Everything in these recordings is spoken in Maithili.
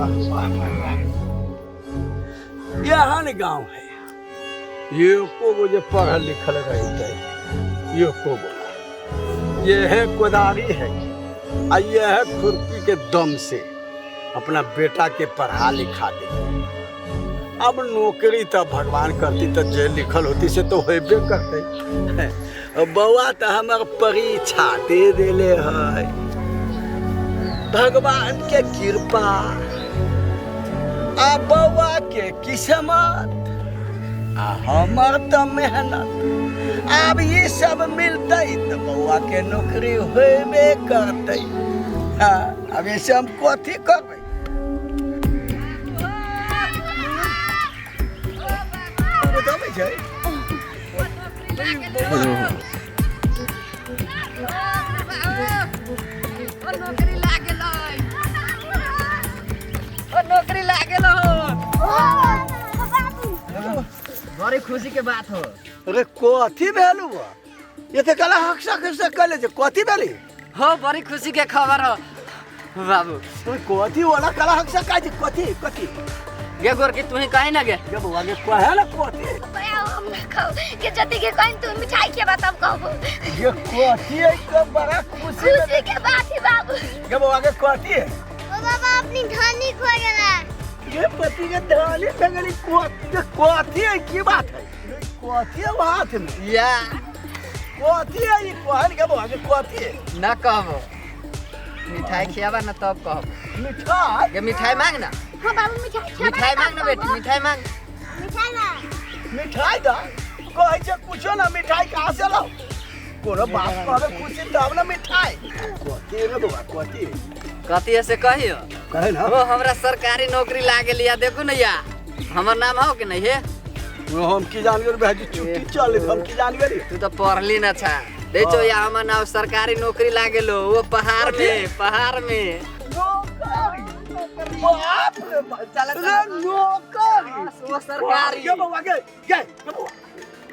बाप रे बाप। एहन गांव है एको गो जे पढ़ल लिखल रहते, एको गो। यह कोदारी है आ यह खुरपी के दम से अपना बेटा के पढ़ा लिखा दे। अब नौकरी तो भगवान करती तो जे लिखल होती से तो होबे करते। बौआ तो हमर परीक्षा दे देले है, भगवान के कृपा आ बौआ के किस्मत आ हमर तो मेहनत। आब ई सब मिलतै तो बौआ के नौकरी होबे करतै। हाँ, अब ऐसे हम कथी करबै? बताबै छै। ओ नौकरी लागल, ओ नौकरी लागल हो। बड़ी खुशी के बात हो। अरे कथी भेल हुआ? ये तो कला हक्सा खसा कले छै, कथी भेली? हो, बड़ी खुशी के खबर हो बाबू। अरे कथी वाला कला हक्सा का छै? कथी कथी? गे गोर की तू ही कहीं ना गे। गे बौआ गे, कहे ना कथी? हम ना कहू के जति के कहीं तू मिठाई के बात अब कहबो। ये कथी है के बड़ा खुशी? खुशी के बात है बाबू। गे बौआ गे, कथी है? ओ बाबा, अपनी धानी खो गेला। ये पति के धानी लगली। कथी कथी है? की बात है? कथी है हाथ में? या। कथी है ई? कहल के बौआ के, कथी है? ना कहबो, मिठाई खियाबा ना तब कहबो। मिठाई? गे मिठाई मांग ना। हां बाबू, मिठाई खियाबा। मिठाई मांग ना बेटी, मिठाई मांग। मिठाई मांग। मिठाई दा कहै छै कुछो ना, मिठाई कहाँ से लाओ? कोनो बात कहबे खुशी तब ना मिठाई। कथी रे बौआ, कथी? कथी से कहियो? कहे ना। ओ हमरा सरकारी नौकरी लागल या, देखू ना या, हमर नाम हो कि नहीं है? वो हम की जान गेल भाजी, छुट्टी चल, हम की जान गेली? तू तो पढ़ली ना छा। देखो या, हमर नाम सरकारी नौकरी लागल हो, वो पहाड़ में, पहाड़ में। नौकरी? बाप रे बाप। चल। रे नौकरी? वो सरकारी। गे बौआ गे, गे गे बौआ,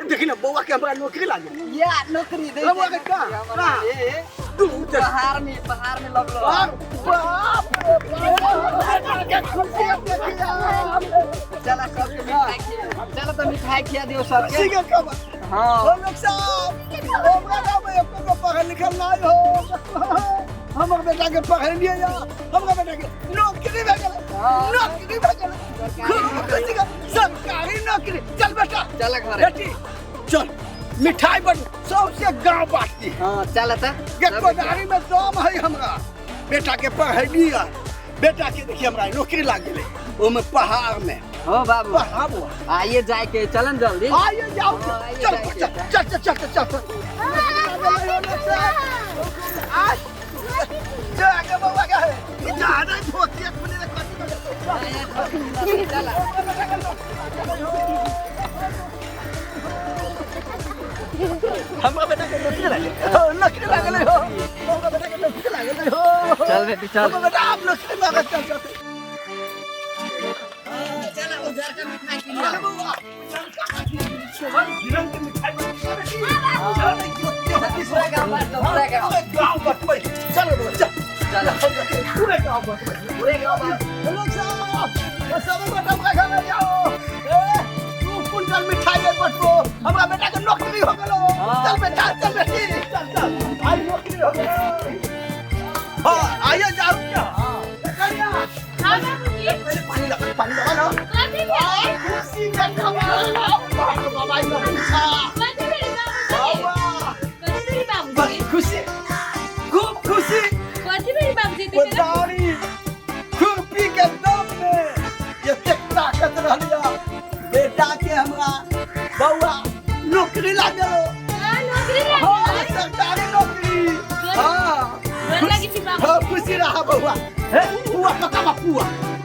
देखी ना बौआ के हमरा नौकरी लागल। या नौकरी दे। बौआ के कहाँ? कहाँ? दू पहाड़ में, पहाड़ में लगलो। बाप रे बाप के, खुशी देखिया। चला सबके मिठाई खिया, चलो तो मिठाई खिया दियो सबके। खुशी के खबर। हाँ। हम लोग साहब, हमरा गाँव में एको गो पढ़ल लिखल नहीं हो। हमर बेटा के पढ़ेलिए या हमरा बेटा के नौकरी भए गेलै। नौकरी भए गेलै, खूब खुशी के सरकारी नौकरी। चल बेटा। चल घरे। बेटी चल, मिठाई बन सबसे गाँव बांटती। हाँ, चल त। के कोदारी में दम है। हमरा बेटा के पढ़ेलिए, बेटा के देखिए हमरा नौकरी लाग गेलै, ओमे पहाड़ में। हो बाबू। पहाड़ बुआ। आइए जाए के, चलन जल्दी। आइए जाओ। हाँ, आइए। चल। जाए के। चल चल चल चल चल चल। आज जा आगे बउआ के है जा नहीं धोती खुले रे, कथी में? चल। हमरा बेटा के नौकरी लागल हो, नौकरी लागल हो। हमरा बेटा के नौकरी लागल हो। चल बेटी, चल। हमरा बेटा आप नौकरी मांगे, चल चल। चल उधर का मिठाई खिला। अरे बउआ, गिरंग के मिठाई। पूरा गाँव बांट दो, पूरा गाँव। गाँव बटबै, चल बउआ, चल। चल। पूरे गाँव बटबै। पूरे गाँव बांट। लोग साहब, वो सब गोटा हमरा घर में जाओ। ए, 2 कुंटल मिठाई है बटबो। हमरा बेटा के नौकरी हो गेलो। चल बेटा, चल बेटी, चल चल, आई नौकरी हो गेलो। हाँ, आइए जाओ क्या? कन्या। हां बाबूजी। पहले पानी लगा, पानी लगा ना। कथी भेलै? खुशी के खबर बाबा, बाबा ई पूछा। कथी भेलै बाबूजी? बाबा। कथी भेलै बाबूजी? बड़ी खुशी, खूब खुशी। कथी भेलै बाबूजी? कोदारी खुरपी के दम में एतेक ताकत रहलिया। बेटा के हमरा बौआ नौकरी लागल। हां, नौकरी हाँ। लागल? सरकारी नौकरी, हाँ। गोर लगै छी बाबू। हाँ, खुशी रहा बौआ। हे, पुआ पकावा, पुआ।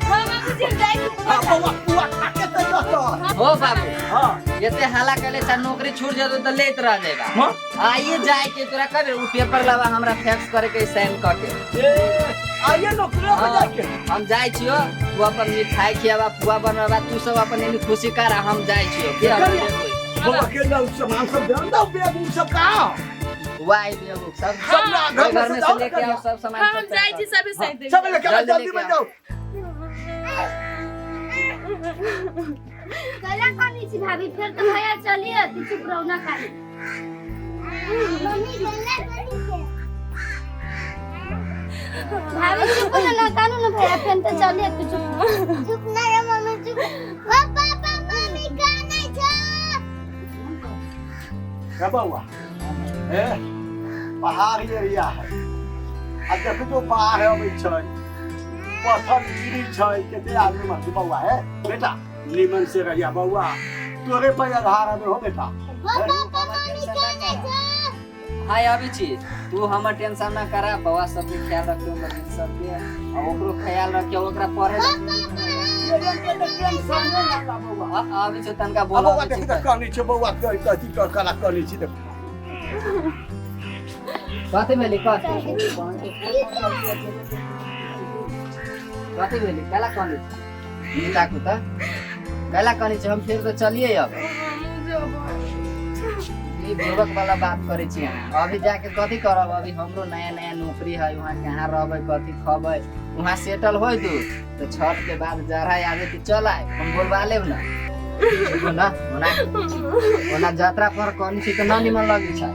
हां बाबूजी, हम जाइ छी। हाँ बौआ, पुआ खाके तो जतो। हो बाबू। हाँ। एते हाला कैले छा, नौकरी छूट जेतो त लेत रह जाएगा। हाँ। आइए जाए के तोरा कब उ पेपर लावा, हमरा फैक्स करे के, साइन क के। ए, आइए नौकरी हो जाके। हम जाइ छियो, तू अपन मिठाई खियाबा, पुआ बनवाबा, तू सब अपन एनी खुशी कर आ हम जाइ छियो के हम करिया। लेट होई। बौआ के लग सामान सब ध्यान दो, बैग उग सब कहाँ? वाई बेबू सब। सब ना घर घर में में से से लेके आओ सब सामान। हां, हम सब जाइ छी, सबे सही। सब लेके आओ। जल्दी जल्दी लेके में आओ। जाओ। कैला कनी छी भाभी फेर तो भैया चलिए तू चुप रहो ना खाली मम्मी कैला कनी छे भाभी चुप ना ना कानू ना भैया फेर तो चलिए तू चुप चुप ना रे मम्मी चुप ओ पापा मम्मी कानै छ। हे बउआ, हे पहाड़ी एरिया है आ देखो बाढ़ अबै छै, पत्थर गिरी छै, कते आदमी मरतै बउआ। हे बेटा निमन से रहिया बउआ, तोरे पर आधार हमे हो बेटा। ओ पापा मम्मी कानै छ। हाय अबै छी, तू हमर टेंशन ना करा, बउआ सबके ख्याल रखियो, मम्मी सबके आ ओकरो ख्याल रखियो, ओकरा पढ़े अबै छै तनका बोला। बउआ देख त कहनी छै बउआ कथी कला कहनी छी देख। कथी भेली कथी कथी भेली कैला कहनी छी ताकू त कैला कहनी छी हम फेर तो चलिए अब। ई बुड़बक वाला बात करे छी अहाँ, अभी जाके कथी करब? अभी हमरो नया नया नौकरी है, वहाँ कहाँ रहबै कथी खबै, वहाँ सेटल होय दू तो छठ के बाद जरा आबे कि चल आए, हम बोलवा लेब ना। ना ओना ओना यात्रा पर कहनी छी त न निमन लगै छै।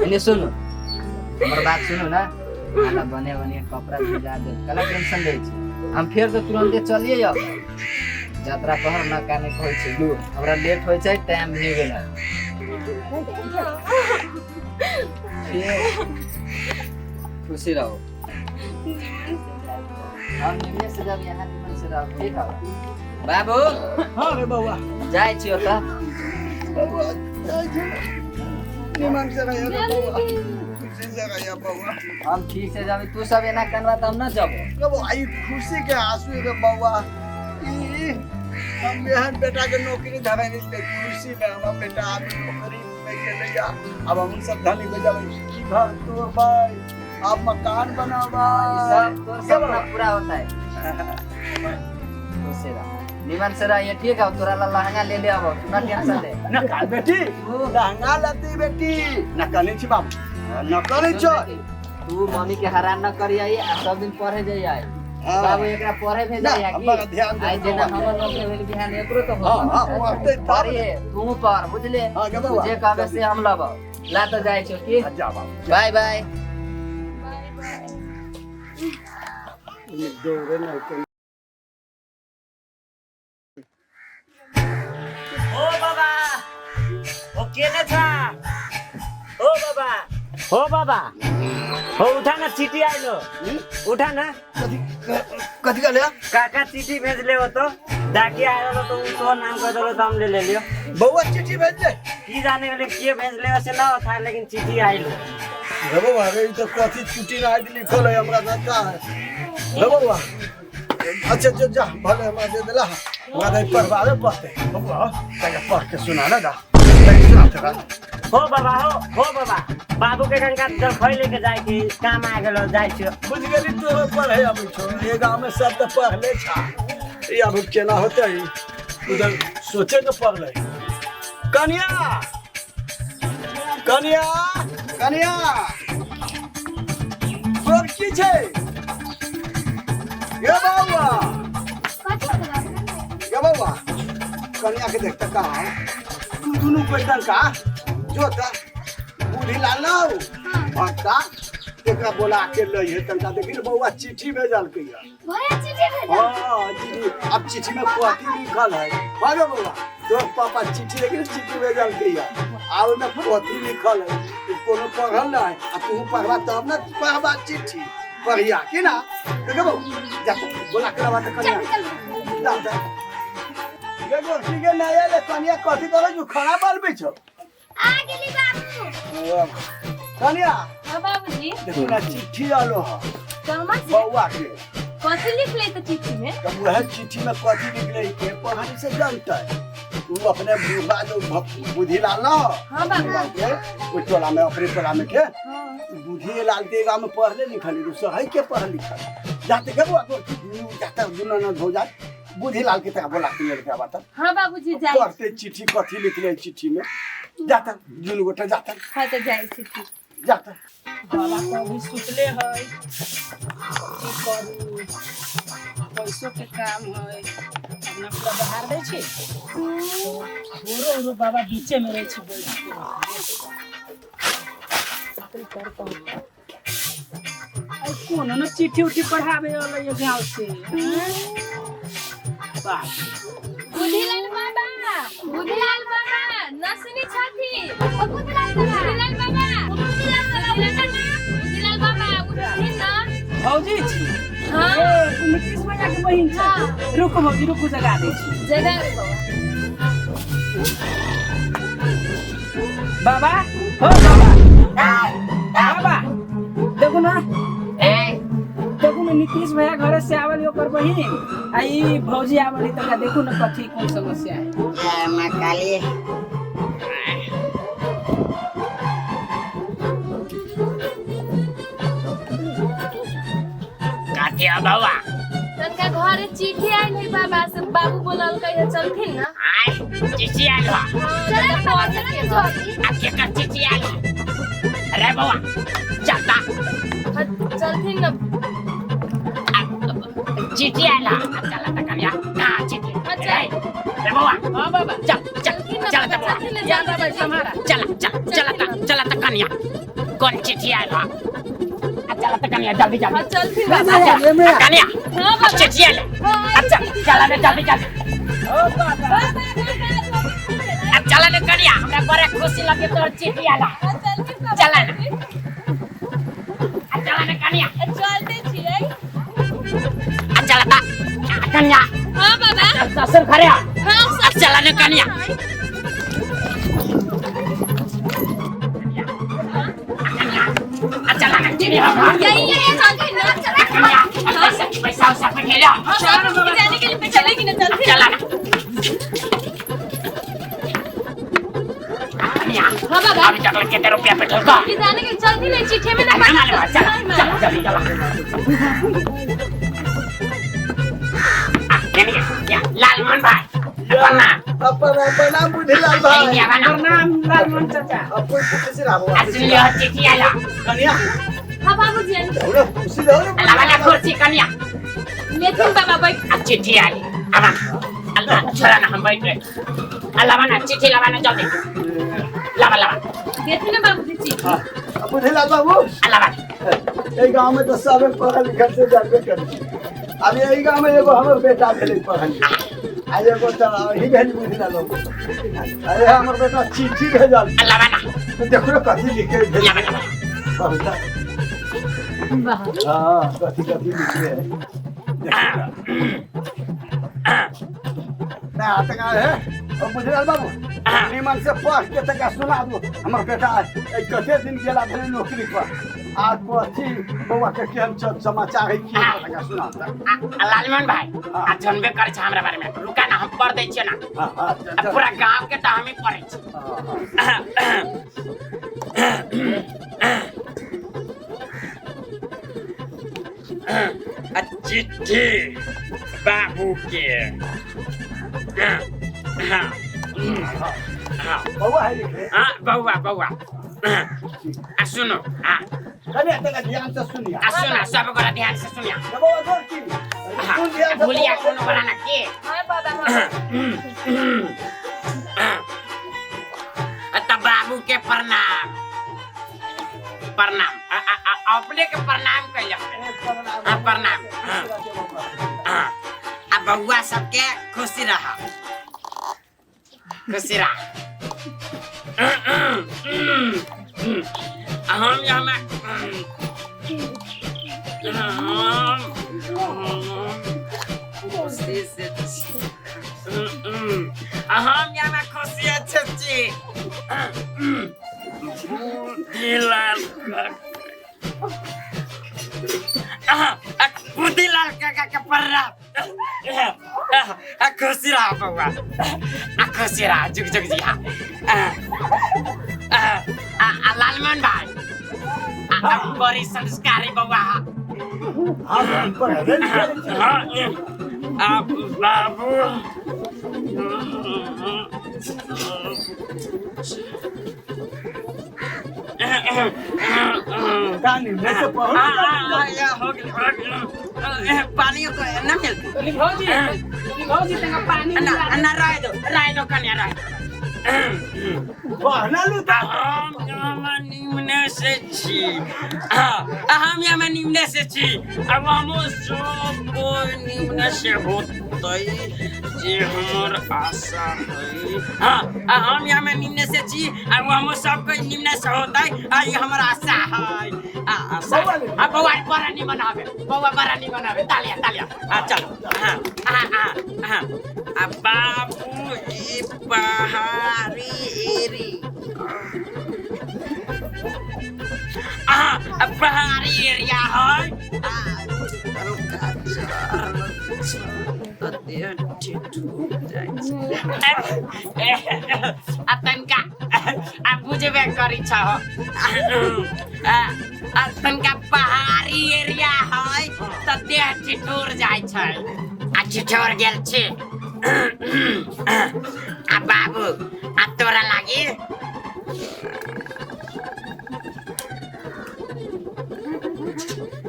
एने सुनू हमर बात सुनू ना, खाना बने बने कपड़ा भिजा देब, कला टेंशन लै छी हम फेर तो तुरंते चलिए अब। यात्रा पर न काने कहै छी लू हमरा लेट होइ छै, टाइम भए गेल है। खुशी रहो, हम निमने से जब यहाँ निमन से रहो, ठीक है बाबू? हाँ रे बउआ जाइ छी ओतऽ। बउआ जाइ छी, निमन से रहिया रे बउआ, खुशी से रहिया बउआ। हम ठीक से जाबे, तू सब एना कनवा त हम न जबो। रे बउआ ई खुशी के आंसू रे बउआ, ई हम एहन बेटा के नौकरी धरेनी ते खुशी में हमर बेटा आबि नौकरी में गेलैया। अब हम सब धनी हो जाबै, घर तोड़बै, अब मकान बनाबै, सब तोर सपना पूरा होता है। खुशी रह, निमन से रह, ठीक है? तोरा ला लहंगा ले ले अब, तू ना टेंशन ले। न कान बेटी लहंगा लती बेटी न कहने छी बाबू, न कहने छ तू मम्मी के हैरान न करियै आ सब दिन पढ़े जइयै। बाबू एकरा पढ़े भेजै ना, हमरा ध्यान दे आई जेना हमर नौकरी भेल बिहान एकरो तो हां हां पढ़ते तब पढ़िए तू पढ़ बुझले, हां गे बउआ जे कहबे से हम लबो ला तो जाइ छौ की। जा बाबू बाय बाय। Bye bye. दौड़े नहीं। ओ बाबा ओ केने छ? ओ बाबा हो बाबा हो उठा ना, चिठी आइलो उठा ना। कथी कहले? काका चिठी भेजले हो तो डाकी आयो तो उ तो नाम कह देलो तो हम ले लियो। बउआ चिठी भेजले? की जाने गेले के भेजले हो से ना था, लेकिन चिठी आइलो। रे बउआ रे ई तो कथी चिठी ना लिखल है हमरा ना का है रे बउआ। अच्छा जो जा भले हमरा दे देला, हमरा नहीं पढ़वावे पड़ते बउआ, तनिका पढ़ के सुना ना दा, तनिका सुना तोरा। हो बाबा हो बाबा बाबू के कंका जलखै लेके जाय के काम आ गेलो, जाइ छियो। बुझ गेली तोरो पढ़े अबै छौ, ए गाँव में सब तऽ पढ़ले छा, ई अब केना होतै उधर सोचे के पड़लै। कनिया कनिया कनिया तोर की छै ये बउआ? कथी बाबू? ये बउआ कनिया के देखता का तू दुनू बैठल का जो त बूढ़ी लाल ना हो भक्ता एकरा बोला के लई है तनका देखी बउआ चिट्ठी भेजलकै है। भैया चिट्ठी भेजल? हाँ चिट्ठी, अब चिट्ठी में कथी लिखल है? भागो बउआ तोर पापा चिट्ठी देखी चिट्ठी भेजलकै है, आ ओहिमे कथी लिखल है कोनो पढ़ल ना है, आ तू पढ़बा तब ना पढ़बा चिट्ठी पढ़िया की ना। देखो बउआ जा बोला के लावा त कनिया चल चल जा जा गे गोरकी गे ना आएले कनिया कथी करै जो खड़ा बाल छौ। आ गेली बाबू। कनिया हाँ बाबूजी देखो ना चिट्ठी आलो है कहाँ से? बउआ के। कथी लिखले तो चिट्ठी में? तब वह चिट्ठी में कथी लिखले के पढ़ने से जानता है वो अपने बुढ़ा जो बुद्धि लाल ना। हाँ बाबू। ओहि टोला में अपने टोला में के बुद्धि लाल के गाँव में पढ़ले लिखल दूसर है के पढ़ल लिखल जाते के बउआ जाते दुनू न हो जाए बुद्धि लाल के तक बोला के लड़का बात। हाँ बाबूजी जाई पढ़ते चिट्ठी कथी लिखले चिट्ठी में जाता दुनू गोटा जाता। हाँ तो जाई चिट्ठी जाता। बाबा तो अभी सुतले है, की करू पैसों के काम है। अपना पूरा बहार दै छी, गोरो उरो बाबा बीचे में रहै छी बैठ के। आई कोनो न चिट्ठी उठी पढ़ावे वाला ये गांव से। बाप बुधिलाल बाबा, बुधिलाल बाबा न सुनी छथि। बुधिलाल बाबा, बुधिलाल बाबा, बुधिलाल बाबा उठथिन न। भौजी छी? हाँ। ए, नीतीश भैया के बहिन छै? रुकू भौजी, रुकू, जगा दै छी। जगा दे बाबा। बाबा, हो बाबा, बाबा देखू ना, देखू ना, नीतीश भैया घरे से आवल ओकर बहिन आ ई भौजी आवल, तनका देखू ना कथी कोन समस्या है। जय माँ काली। काटी बाबा। तनका घरे चिट्ठी आयल है बाबा से, बाबू बोललकै है चलथिन न। आय चिट्ठी आयल हो? चल बाबा, चल ना जल्दी। अब केकर चिट्ठी आयल हो? अरे बउआ चलता। हाँ, चलथिन न। चिट्ठी आयल हो, अब चला त कन्या कहाँ चिट्ठी? हाँ, चल। रे बउआ। हाँ बाबा। चल चल। चलथिन न चल बाबा, त बउआ। चलथिन न जा जल्दी। बाबा सम्हारा। चल चल चल त चल त कन्या कौन चिट्ठी आयल हो, अब चल त कन्या जल्दी जल्दी। हाँ, चलथिन बाबा। कन्या हाँ बाबा। चिट्ठी आयल। हाँ, अब चल चल रे जल्दी जल्दी। ओ बाबा। अब चल रे कन्या, हमरा बड़ा खुशी लगे तोर चिट्ठी आयल। हाँ, चलथिन बाबा। चल ना। अब चल रे कन्या। चलते छियै। अब चल त कन्या। हाँ बाबा। ससुर घरे आ। हाँ। अब चल रे कन्या। अब चल ना चिट्ठी हो। यही यही, चलथिन न। कन्या पैसा पैसा उसा पठेलो। हाँ, बाबू जाने के लिए चलेगी ना, चलथिन। चला ना कन्या। हाँ बाबा। अभी तक कितने रुपया पेट्रोल का कि जाने के लिए चलथिन न, चिट्ठी में ना। ना मालूम है, चल चल जल्दी चला। आ कन्या या लालमोहन भाई प्रणाम। अपन अपन बुधिलाल भाई। प्रणाम लालमोहन चाचा। अपन खुशी रहो। आ सुन लियो चिट्ठी आला। कन्या। हाँ बाबूजी। दौड़ो, खुशी दौड़ो। लावा कुर्सी कन्या। लेथिन बाबा, बैठ। आ चिट्ठी आली, आवा अल्लाह छोड़ा ना, हम बैठ रहे। आ लावा ना चिट्ठी, लावा ना जल्दी, लावा लावा। देथिन ना बाबूजी चिट्ठी। बुधिलाल बाबू। आ लावा। एहि गाँव में तो सब पढ़ल लिखल से जानबे करै छी। अब एहि गाँव में एगो हमर बेटा भेलै पढ़ल लिखल, आ एगो तऽ ही भेल बुधिलाल बाबू। अरे हमर बेटा चिट्ठी भेजल। आ लावा ना। तो देखो ना कथी लिखे भेजल। लावा लावा। बहुत। हाँ, कथी कथी लिखे है ना तका है। और बुधिलाल बाबू निमन से पढ़ के तका सुना दो, हमर बेटा ए कते दिन गेला भेलै नौकरी पर, आ कथी बौआ के केहन समाचार है की, तका सुना। आ लालमोहन भाई, आ जानबे करै छै हमरा बारे में, रुका ना हम पढ़ दै छियै ना। हाँ हाँ। आ पूरा गांव के तऽ हमी पढ़ै छी। आ चिट्ठी बाबू के। हाँ हाँ। बौआ है लिखे? हाँ बउआ बउआ। आ सुनो, हाँ। कने तका ध्यान से सुनिया। आ सुना, सब गोरा ध्यान से सुनिया। बौआ जोर की सुन ध्यान से। भूलिया कोनो गोरा ना के। हाँ बाबा, हाँ। त बाबू के प्रणाम प्रणाम। आ, आ, आ, अपने के प्रणाम कैले। हाँ, प्रणाम। हाँ, आ बउआ सबके खुशी रह, खुशी रह। हम यहाँ खुशी से हम यहाँ खुशी अच्छे छी। बुद्धिलाल बुद्धिलाल काका के प्रणाम। खुशी रह बउआ, खुशी रह, जुग जुग जी। हाँ, लालमोहन भाई बड़ी संस्कारी बउआ। हाँ, पढ़ले लिखले छी। हाँ, बाबू कानी में से पढ़ल। हो गेल, हो गेल। पानी ना मिलते। तनी भौजी, तनी भौजी तंगा पानी ना ना रहे दो कन्या रहे पहनलू त हम यहाँ निम्ने से छी हम यहाँ निम्ने से छी अब हमो सब कोई निम्ने से होतै जे हमर आशा है। हाँ हम यहाँ निम्ने से छी अब हमो सब कोई निम्ने से होतै आ ई हमर आशा है। आशा आ बौआ बड़ा निमन हवे बौआ बड़ा निमन हवे तालिया तालिया। आ चलो हाँ हाँ हाँ हाँ आ बाबू ई पहाड़ी एरी पहाड़ी एरिया है। आ तनका आ बुझबे करी छ आ तनका पहाड़ी एरिया है त देह ठिठुर जाइ छै आ ठिठुर गेल छी। आ बाबू आ तोरा लागी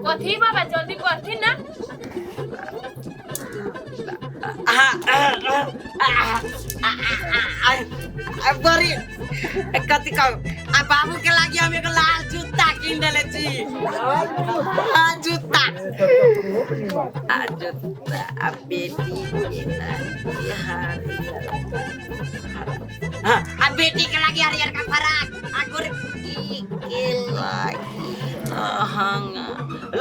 कथी बाबा जल्दी पढ़थिन ना। बड़ी कथी कहू आ बाबू के लागी हम एगो लाल जूता किन देले छी। हाँ जूता आ जूता आ बेटी के लागी हाँ आ बेटी के लागी हरियर का फराक आ गोरकी के लागी लहंगा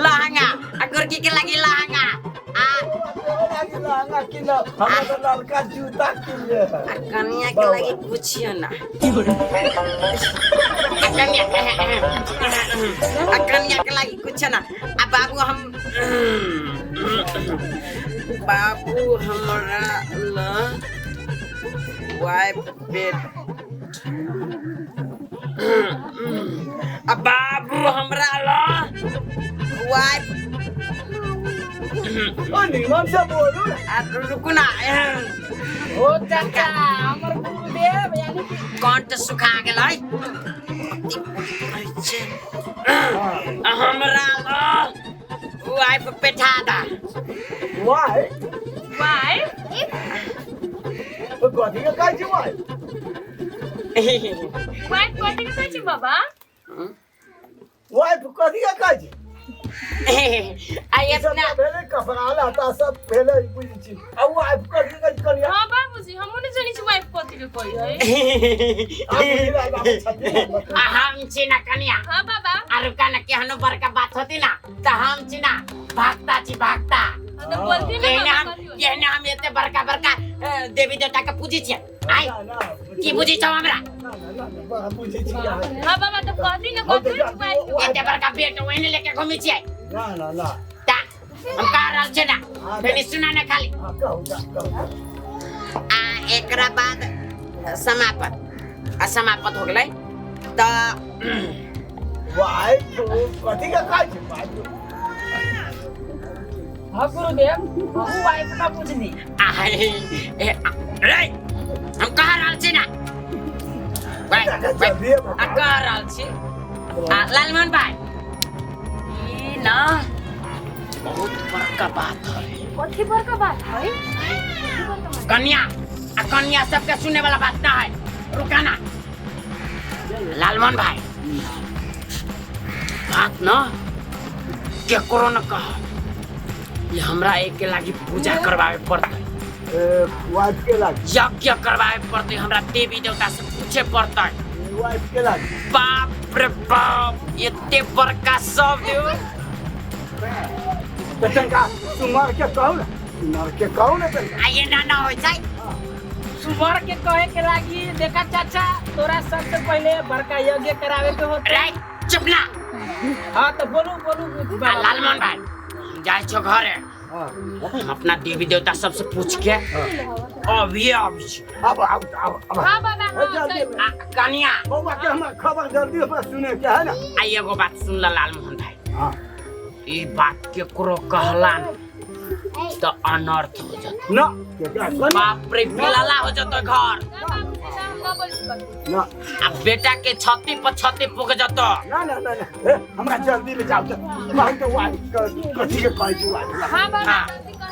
लहंगा आ गोरकी के लागी लहंगा आ लहंगा किन हमरा तो ललका जूता किन ले आ कन्या के लागी पूछियो ना आ कन्या के लागी कुछ ना। आ बाबू हम बाबू हमरा ल वाइफ बेट आ बाबू हमरा ल वाइफ ओ निमन से बोलू आ रुकू ना ओ चाचा हमर गुरुदेव यानी कि कंठ सुखा गेलै हमरा ल वाइफ पेठा दा वाइफ वाइफ ओ कथी के कहै छी वाइफ वाइफ कथी के कहै छी बाबा? वाइफ कथी के कहै छी? आ इतना भेलै कपड़ा लत्ता सब भेलै बुझै छी आ वाइफ कथी के कहै छी कनिया? हां बाबूजी हमहु नै जानै छी वाइफ कथी के कहै है। आ हम छी ना कनिया। हां बाबा आ रुका ना केहनो बड़का बात होती ना त हम छी ना भागता छी भागता। तो बोलती ना बाबा कथी होई। एहने हम एते बड़का बड़का देवी देवता के पूजी छियै। आइ की बुझै छौ हमरा? ना ना ना बुझै छी। हां बाबा तो कहती ना कथी वाइफ एते बड़का बेट ओहने लेके घुमै छियै। ना ना ना ता हम कह रहल छियै ना तनी सुना ना खाली। हां कहू कहू। आ एकरा बाद समापत आ समापत हो गेलै त वाइफ कथी के कहै छी वाइफ? हाँ गुरुदेव हमहू वाइफ ना बुझनी। रे हम कह रहल छी ना आ कह रहल छी आ लालमोहन भाई ई ना बहुत बड़का बात है। कथी बड़का बात है? कन्या आ कन्या सबके सुनने वाला बात ना है। रुका ना लालमोहन भाई बात ना केकरो न कह ये हमरा एक के लागी पूजा करवावे पड़तै वाइफ के लागी यज्ञ करवावे पड़तै हमरा देवी देवता से पूछे पड़तै वाइफ के लागी। बाप रे बाप एते बड़का सब देव त तनका सुमर के कहू ना सुमर के कहू ना तनका आ ये ना ना होय छै सुमर के कहे के लागी देखा चाचा तोरा सबसे पहले बड़का यज्ञ करावे के होतै। रे चुप ना। हां तो बोलू बोलू आ लालमोहन भाई जाइ छो घरे हम अपना देवी देवता सबसे पूछ के अभी अभी अब अब अब हां बाबा हां कन्या बौआ के हमरा खबर जल्दी हमरा सुने के है ना। आ एगो बात सुन ल लालमोहन भाई। हां ई बात केकरो कहला तो अनर्थ हो जतौ ना बाप रे बिलाला हो जतौ घर ना बाबूजी ना हम ना बोल सकत ना आ बेटा के छाती पर छाती पुग जतौ। ना ना ना हमरा जल्दी ले जाओ तो कहू तो वाइफ कथी के कहै छी वाइफ? हां बाबा जल्दी कर।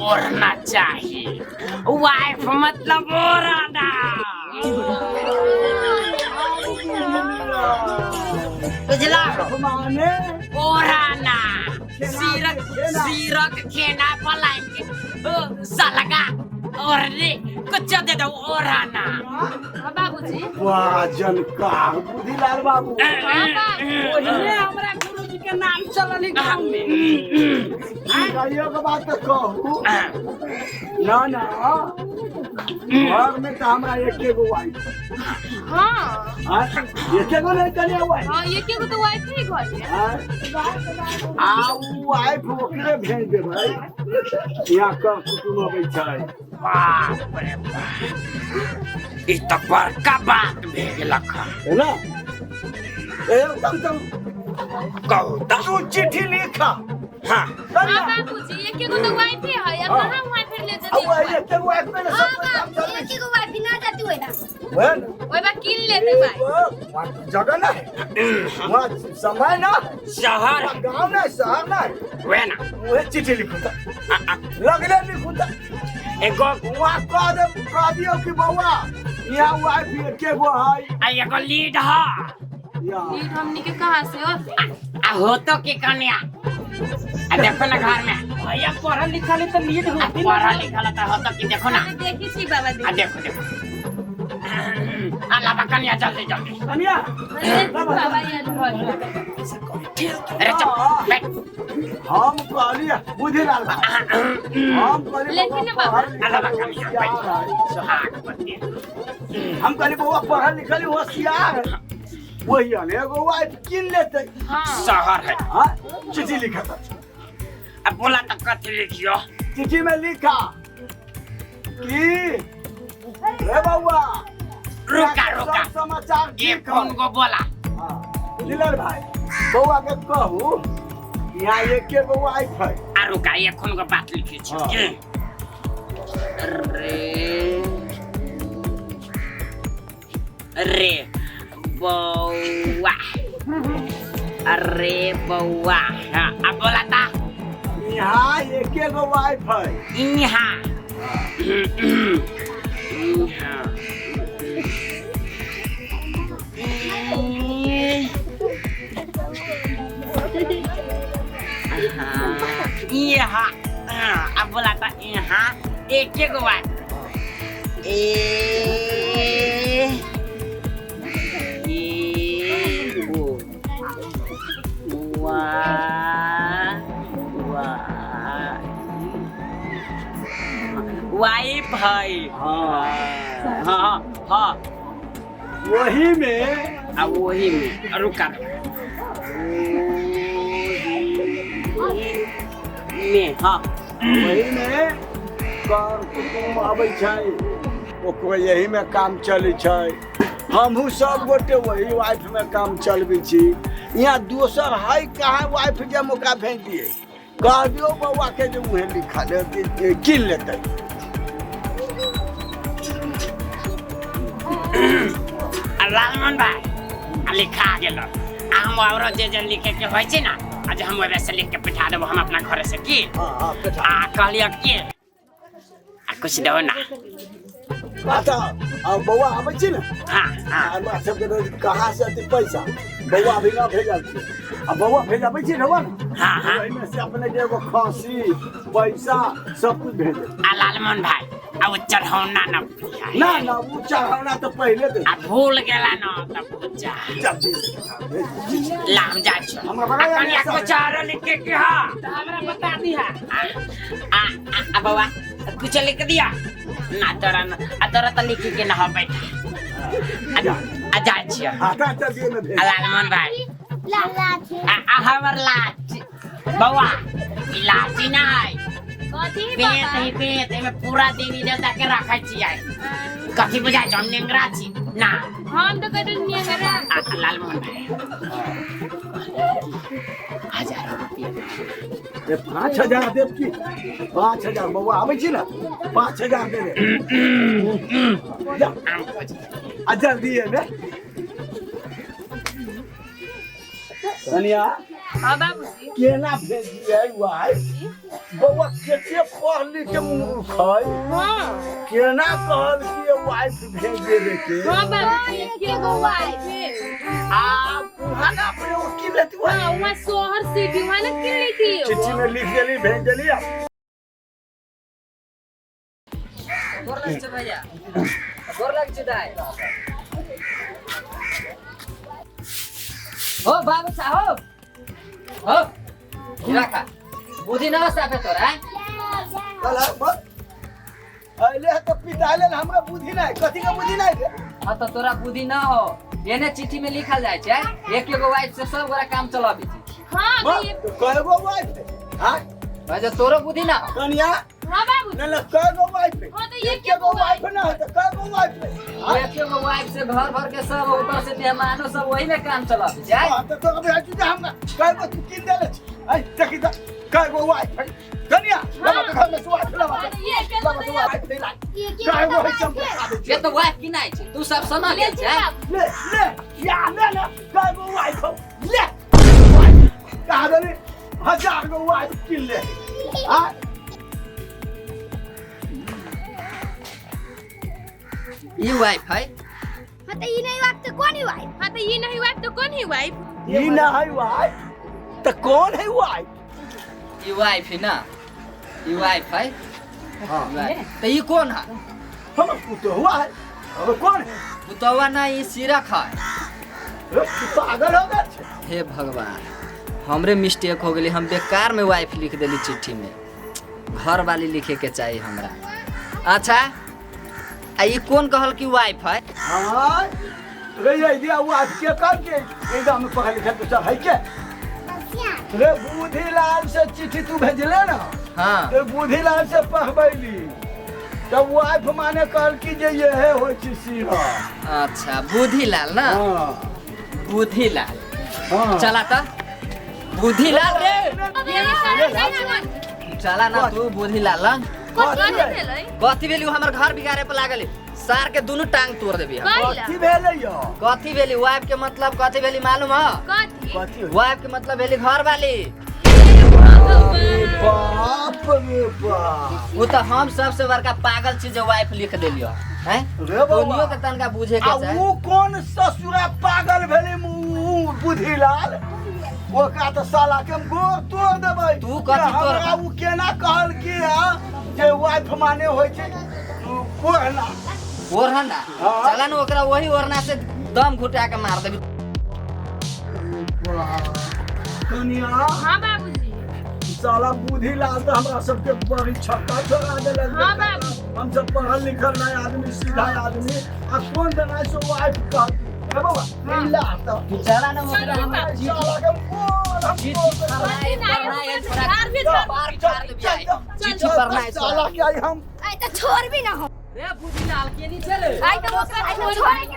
ओढ़ना चाही। वाइफ मतलब ओढ़ना, बुझला? माने ओढ़ना सिरक सिरक खेना पलंग सलगा ओढ़ने कुछ दे दो ओढ़ना। हाँ बाबूजी। वाह जनकार बुद्धिलाल बाबू। हाँ बाबू। ओहिने हमरा गुरुजी के नाम चलल है गाँव में। कहियो के बात तो कहू ना ना, घर में तो हमरा एके गो वाइफ। हाँ हाँ एके गो नहीं तनिया वाइफ। हाँ ये के गो तो वाइफ है घर में। आ उ वाइफ ओकरे भेज देबै, यहाँ कर कुटुम्ब अबै छै। बाप रे बाप, ई तो बड़का बात भे गेलक है ना? ए कम कम कहू त तू चिट्ठी लिखा। हाँ हाँ बाबूजी ये के गो तो वाइफ है, अब कहाँ वहाँ फिर ले अब जती? वही एके गो वाइफ में ना हाँ सब कोई काम बाबू चलबै एक एगो वाइफ ना जाती हुई ना। छै। ओए बा किन लेते भाई। वहाँ जगह ना है, वहाँ समय ना है, शहर वहाँ गाँव ना है, शहर ना है। वे ना वह चिट्ठी लिखू त लगले लिखू त एगो वहाँ कह दे, कह दियो कि बउआ यहाँ वाइफ एके गो है। आ एगो लीड ह। यहाँ लीड हमनी के कहाँ से हो? आ होतो की कन्या आ देखो ना घर में भैया पढ़ल लिखल है तो लीड आ होती ना। पढ़ल लिखल त होतो की देखो ना। अरे देखी छी बाबा आ देखी। देखो देखो आ लाबा कन्या जल्दी जल्दी। कन्या अरे बाबा यार घर में। अरे चुप बैठ। हम कहलिए बुद्धिलाल भाई, हम कहलिए लेकिन ना बाबा। पढ़ल आ लाबा लिखल कन्या होशियार बैठ है। सुहाग बतिया। हम कहलिए बउआ पढ़ल लिखल होशियार है, वही एगो वाइफ किन लेते। हाँ शहर है। हाँ चिट्ठी लिखा था। अब बोला त कथी लिखियो? चिट्ठी में लिखा कि रे बउआ रुका रुका सब समाचार ये ठीक कौन है। को बोला? हाँ, बुद्धिलाल भाई बउआ के कहू यहाँ एके गो वाइफ है। आ रुका ये कौन को बात लिखी छी? हाँ। के रे रे बउआ, अरे बउआ। हाँ अब बोला ता यहाँ एके गो वाइफ है। यहाँ यहाँ यहाँ अब बोला था यहाँ एक एक बात ए गो वा वा वाइफ है। हाँ हाँ हाँ वही में आ वही में रुका में। हाँ वही में कर कुटुम्ब अबै छै, ओकरो यही में काम चलै छै। हमहूँ सब गोटे वही वाइफ में काम चलबै छी। यहाँ दोसर है कहाँ वाइफ जे हम ओकरा भेज दिए? कह दियौ बउआ के जे उहे लिखा ले किन लेतै। आ लालमन भाई आ लिखा गेल। आ हम औरो जे जे लिखे के होइ छै ना, आ जे हम ओहिमे से लिख के पठा देबो हम अपना घरे से की। हाँ हाँ बेटा। आ कहलियो के आ कुछ देबो ना। अच्छा आ बउआ आबै छै ने? हाँ हाँ हमरा सबके रोज कहाँ से अथी पैसा बउआ अभी ना भेजल छै। आ बउआ भेजाबै छै रहुआ ने? हाँ हाँ ओहिमे से अपने के एगो खसी पैसा सब कुछ भेज देब। आ लालमन भाई आ ओ चढ़ौना ना भूलिया। ना ना उ चढ़ौना तो पहले दे। आ भूल गेला ना त पूजा जल्दी भेज दे। ला हम जाइ छी। हमरा आ बड़ा कनिया कुछ आरो लिखे के हा? तो हमरा बता दिहा। आ आ आ बउआ कुछ लिख दिया ना तोरा ना, आ तोरा त लिखी के ना हो बैठा। आ जाइ छियै। हाँ तो जल्दी में भेज। आ लालमन भाई लाठी आ आ हमर लाठी बउआ ई लाठी ना है, कथी पेट बाबा? है पेट, एमे पूरा देवी देवता के रखै छियै। कथी बुझाइ छै हम नेंगरा छी ना? हम तो कहते नेंगरा। आ लालमोहन भाई हजारों रुपया ए 5000 देब की? 5000 बउआ आबै छै ने, 5000 दे दे। जा आ जल्दी एमे कनिया। हाँ बाबूजी। केना भेज दियै वाइफ? बौआ केते पढ़ लिख के मूर्ख है। हाँ। केना कहल कि वाइफ भेज देबे के? हाँ बाबूजी, एके गो वाइफ है। आ वहाँ ना अपने वो की लेती वहाँ। हाँ, वहाँ सोहर सिटी वहाँ ना किन ली थी। चिट्ठी में लिख देली भेज देली। गोर लग छै भैया, गोर लग छै दाई। हो बाबू साहब, हो रखा बुद्धि ना साफे तोरा। चल बस अइले तो पिता लेल हमरा बुद्धि नहीं, कथी के बुद्धि नहीं रे? हाँ तो तोरा बुद्धि ना हो, एने चिट्ठी में लिखल जाय छै एक एगो वाइफ से सब गोरा काम चलाबी छै। हाँ बस, तो कय गो वाइफ है? हाँ भाई तोरो बुद्धि ना हो। कनिया। हाँ बाबू। ना ना कय गो वाइफ है? हाँ तो एक एगो वाइफ ना हो तो कय गो वाइफ है? एक एगो वाइफ से घर भर के सब ऊपर से मेहमानो सब वही में काम चलाबी छै। हाँ तो तोरा भी हटू हमरा कय गो तू किन देले छी? आई देखी त कय गो वाइफ है? कनिया बाबा के घर में से वाइफ लगा ये के बाबा के वाइफ नहीं ला कय गो है सब? ये तो वाइफ की नहीं छै, तू सब सना ले छै। ले ले या ले ले कय गो वाइफ हो ले कहा देली 1000 गो वाइफ किन ले। हां ई वाइफ है। हां तो ई नहीं वाइफ तो कौन है वाइफ? हां तो ई नहीं वाइफ तो कौन है वाइफ? ई ना है वाइफ तो कौन है वाइफ? ई वाइफ है ना, ई वाइफ है। हां तो ई कौन है? हम पुतहुआ है। अब कौन है? पुतहुआ ना, ई सिरक है। रे तू पागल हो गया छे। हे भगवान, हमरे मिस्टेक हो गेली, हम बेकार में वाइफ लिख देली चिट्ठी में, घर वाली लिखे के चाहिए हमरा। अच्छा आ ई कौन कहल कि वाइफ है? हां रे ये दिया वाइफ के कर के एकदम में पढ़ल लिखल तो सब है के रे बुधिलाल से चिट्ठी तू भेजले ना? हाँ तो बुधिलाल से पढ़बैली तब वाइफ माने कहल कि जे ये है होय छी सीरा। अच्छा बुधिलाल ना? हां बुधिलाल। हां चला त बुधिलाल रे, चला ना तू बुधिलाल। कथी भेली हमर घर बिगाड़े पर लागल, सार के दोनों टांग तोड़ देबी। कथी भेलै यो? कथी भेली वाइफ के मतलब कथी भेली मालूम है? कथी वाइफ के मतलब भेली घर वाली। बाप रे बाप, वो तो हम सबसे बड़का पागल छी जे वाइफ लिख देलियो हैं। रे बाबा के तनका बुझे के चाही। ऊ कौन ससुरा पागल भेली बुधिलाल? ओकरा तो साला के हम गोर तोड़ देबै। तू कथी तोड़? हमरा ऊ केना कहल कि जे वाइफ माने होय छै ओढ़ना। ओढ़ना? चला न ओकरा वही ओढ़ना से दम घुटा के मार देबी। कनिया। हां बाबूजी, साला बुधिलाल तो हमरा सबके बड़ी छक्का छोड़ा देलक। हां बाबू, हम सब पढ़ल लिखल नहीं आदमी, सीधा आदमी, आ कौन देना सो वाइफ कह रे बाबा ला तो चला ना ओकरा हमरा साला के बोल चिट्ठी पढ़ना है साला के आई हम आई तो छोड़ भी ना हो रे बुधिलाल के नहीं चले आई तो ओकरा छोड़ के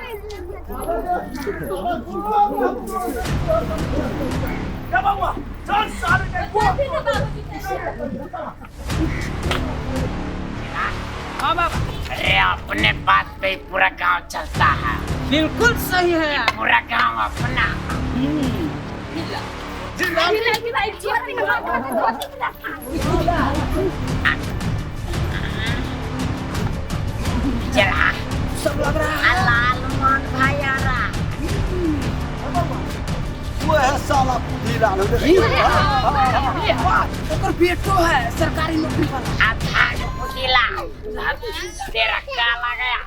के बाबा चल साले के हां बाबा। अरे अपने बात पे पूरा गांव चलता है। बिल्कुल सही है, पूरा गांव अपना। चला सब लग रहा है लाल मान भाई आ रहा वो है साला बुधिलाल। ओकर बेटो है सरकारी नौकरी वाला। बुधिलाल तेरा का लग गया।